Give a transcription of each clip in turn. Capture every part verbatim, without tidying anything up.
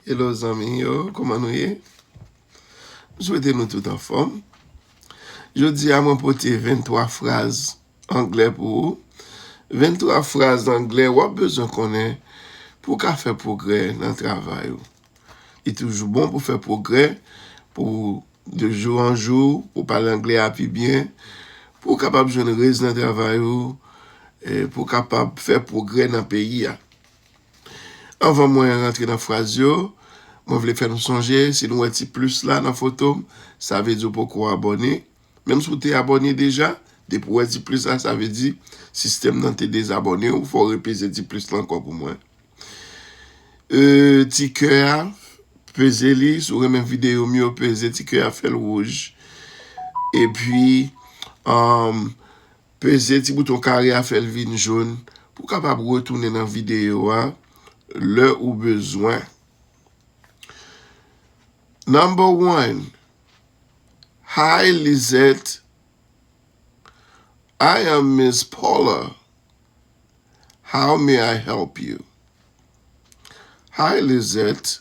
Hello zanmi yo, kòman nou ye? M swete nou tout anfòm. Jodi a mwen pote venntwa fraz anglè pou ou. Venntwa fraz anglè w ap bezwen konnen pou w ka fè pwogrè nan travay ou. Li toujou bon pou fè pwogrè, pou de jou an jou, pou w pale anglè a pi byen, pou w kapab jwenn rèz nan travay ou, e pou w kapab fè pwogrè nan peyi a. Anvan mwen rantre nan fraz yo, mwen vle fè nou sonje, si nou wè ti plis la nan foto m, sa vle di w poko abòne. Menm si w te abòne deja, depi w wè ti plis la, sa vle di sistèm nan te dezabòne w, fò w repeze ti plis la ankò pou mwen. E, ti kè a, peze li, si w renmen videyo m yo, peze ti kè a, fè l wouj. Epi, um, peze ti bouton kare a, fè l vin jòn, pou w kapab retounen nan videyo a lè ou bezwen. Number one. Hi, Lisette. I am Miss Paula. How may I help you? Hi, Lisette.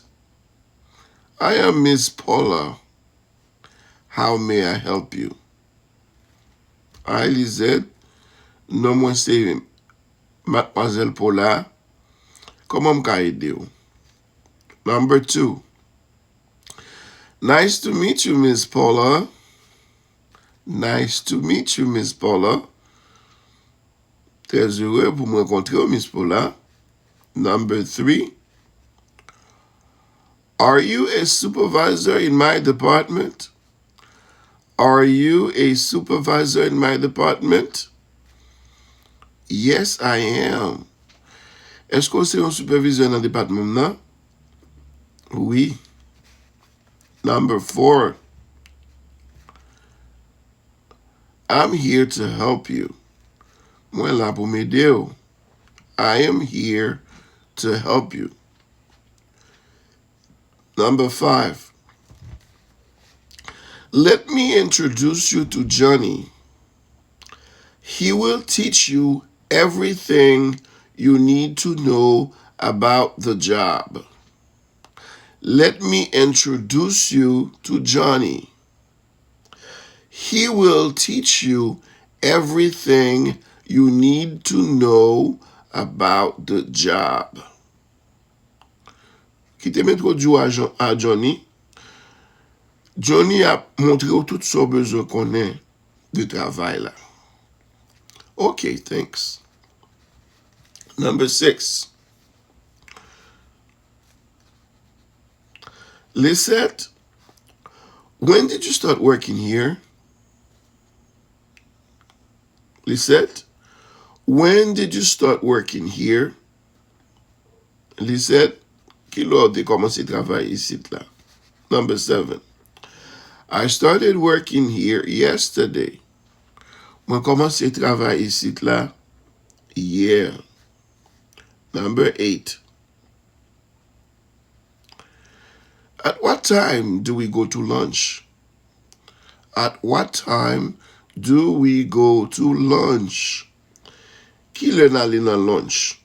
I am Miss Paula. How may I help you? Hi, Lisette. Non mwen se Madmwazèl Paula. Kòman m ka ede w? Number two. Nice to meet you, Miss Paula. Nice to meet you, Miss Paula. Très heureux pou m rankontre w, Miss Paula. Number three. Are you a supervisor in my department? Are you a supervisor in my department? Yes, I am. Èske w se yon sipèvizè nan depatman m nan? Wi. Number four. I'm here to help you. Mwen la pou m ede w. I am here to help you. Number five. Let me introduce you to Johnny. He will teach you everything you need to know about the job. Let me introduce you to Johnny. He will teach you everything you need to know about the job. Kite m entwodui w a Jon-, a Johnny. Johnny ap montre w tout sa w bezwen konnen de travay la. Ok, thanks. Number six. Lisette, when did you start working here? Lisette, when did you start working here? Lisette, ki lè w te kòmanse travay isit la? Number seven. I started working here yesterday. Mwen kòmanse travay isit la yè. Number eight. At what time do we go to lunch? At what time do we go to lunch? Ki lè n ale nan lunch?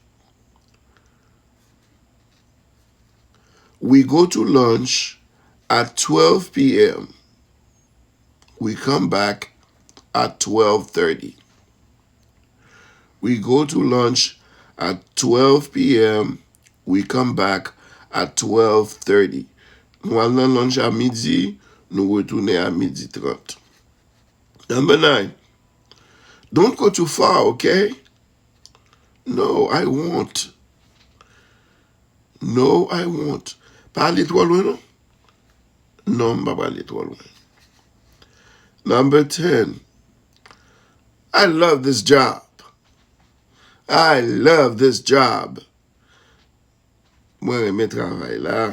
We go to lunch at twelve p m. We come back at twelve thirty. We go to lunch at twelve p m. We come back at twelve thirty. Nou al nan lunch a midi, nou retounen a midi trant. Number nine. Don't go too far, okay? No, I won't. No, I won't. Pa ale twò lwen, non. Non, m pa prale twò lwen. Number ten. I love this job. I love this job. Mwen renmen travay la.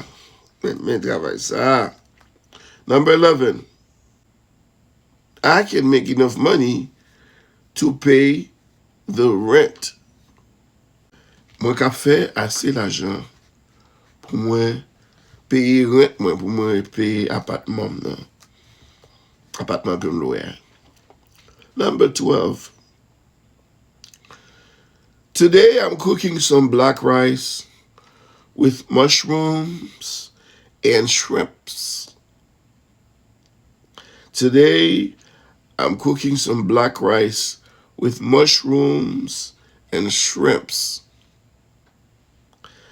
Mwen renmen travay sa. Number eleven. I can make enough money to pay the rent. Mwen ka fè ase lajan pou mwen peye rent mwen, pou mwen peye apatman m nan. Apatman ke m lwe a. Number twelve. Today I'm cooking some black rice with mushrooms and shrimps. Today, I'm cooking some black rice with mushrooms and shrimps.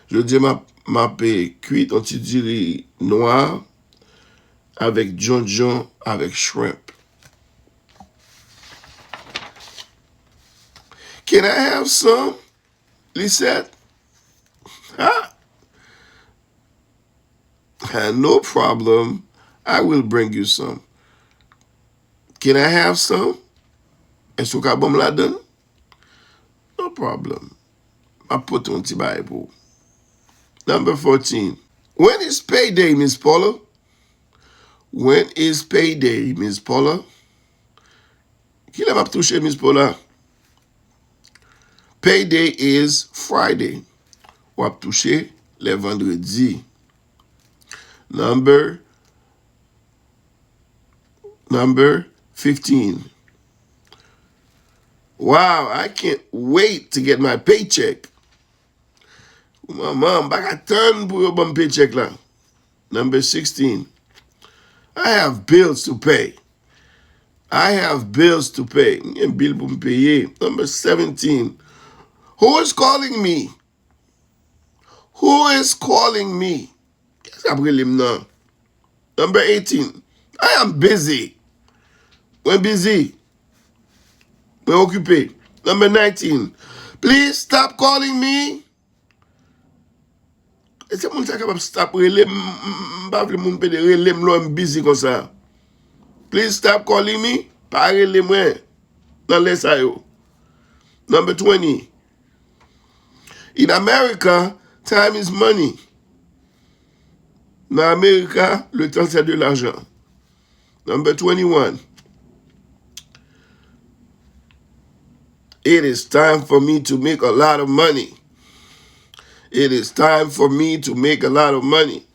Jodi a, m ap, m ap, eh, kwit yon ti diri nwa avèk djondjon, avèk shrimp. Can I have some? Lisette? Huh? No problem. I will bring you some. Can I have some? Èske w ka ban m ladann? No problem. M ap pote yon ti bagay pou ou. Number fourteen. When is payday, Miss Paula? When is payday, Miss Paula? Kilè m ap touche, Miss Paula? Payday is Friday. W ap touche lè vandredi. Number, number fifteen. Wow, I can't wait to get my paycheck. Manman, m pa ka tann pou yo ban m paycheck la. Number sixteen. I have bills to pay. I have bills to pay. M gen bil pou m peye. Number seventeen. Who is calling me? Who is calling me? Kiyès k ap rele m nan? Number eighteen. I am busy. Mwen busy. Mwen okipe. Number nineteen. Please stop calling me. Èske moun sa kapab stop rele m? M, m, m pa vle moun pede rele m lè m busy konsa. Please stop calling me. Pa rele mwen nan lè sa yo. Number twenty. In America, time is money. Nan Amerika, le tan se de lajan. Number twenty-one. It is time for me to make a lot of money. It is time for me to make a lot of money.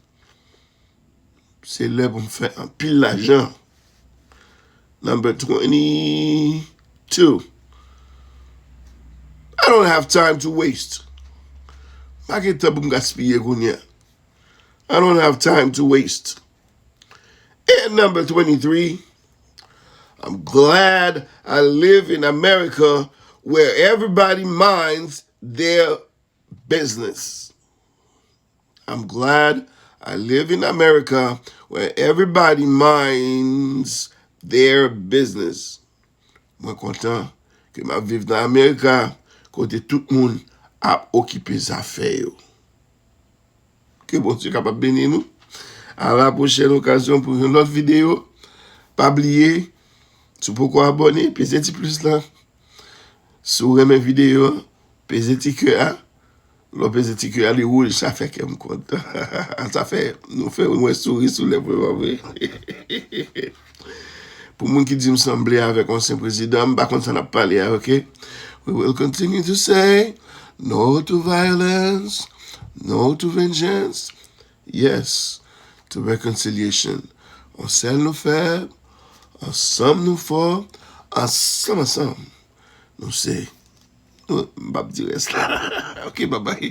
Se lè pou m fè anpil lajan. Number twenty-two. I don't have time to waste. M pa gen tan pou m gaspiye kounye a. I don't have time to waste. And number twenty-three, I'm glad I live in America where everybody minds their business. I'm glad I live in America where everybody minds their business. Mwen kontan ke m ap viv nan Amerika kote tout moun ap okipe zafè yo. Ke Bondye kapab beni nou. A la pwochèn okazyon pou yon lòt videyo. Pa bliye, si w poko abòne, peze ti plis la. Si w renmen videyo an, peze ti kè a. Lè w peze ti kè a, li wouj, sa fè kè m kontan. Sa fè, nou fè mwen souri sou lèv mwen, pa vre? Pou moun ki di m sanble avèk ansyen prezidan, m pa konn sa n ap pale a, oke? We will continue to say no to violence, no to vengeance, yes to reconciliation. On sèl nou fèb, ansanm nou fò, ansanm, ansanm. Nou se, nou, m p ap di rès la. Ok, bye bye.